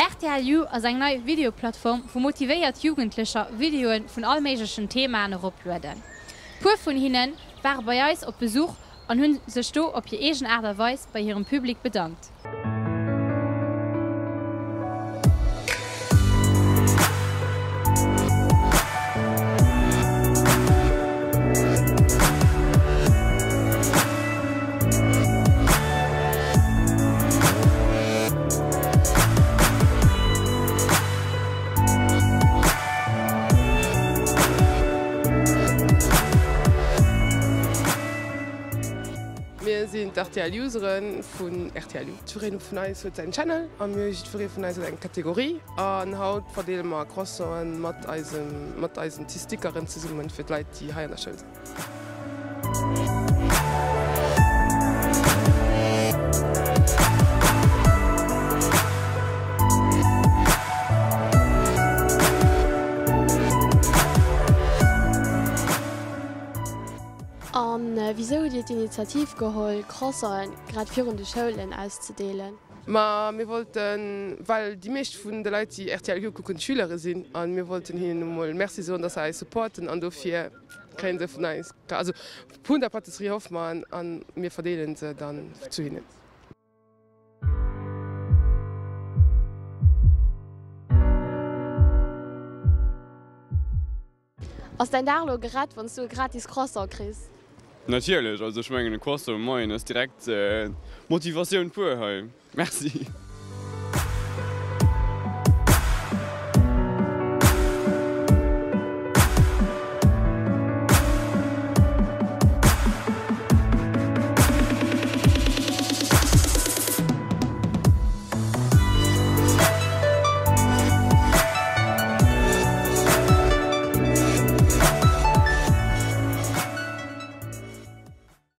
Rtl You ass eng nei Videoplattform, wou motivéiert Jugendlecher Videoe vun all méiglechen Themaen eroplueden. Puer vun hinne ware bei eis op Besuch an hunn sech do op hir eegen Aart a Weis bei hirem Public bedankt. Mir sinn d'RTL Useren vun RTL. Jiddwereen vun eis huet säin Channel a mir jiddweree vun eis huet eng Kategorie an haut verdeele mer Croissanten mat eisem mat eisen Tistickeren zesummen fir d'Leit déi hei an der Schoul sinn. A wisou hutt Dir d'Initiativ geholl, Croissanten grad virun de Schoulen auszedeelen? Ma mir wollten, well déi meescht vun de Leit, déi rtl You kucken, Schülere sinn, a mir wollten hinnen emol Merci soen, dass se eis supporten an dofir kréien se vun eis, also vun der Pâtisserie Hoffmann, a mir verdeelen se dann zu hinnen. Ass däin Dag elo gerett, wann s du e gratis Croissant kriss? Natierlech, also ech mengen e Croissant um Moien ass direkt Motivatioun pur hei. Merci.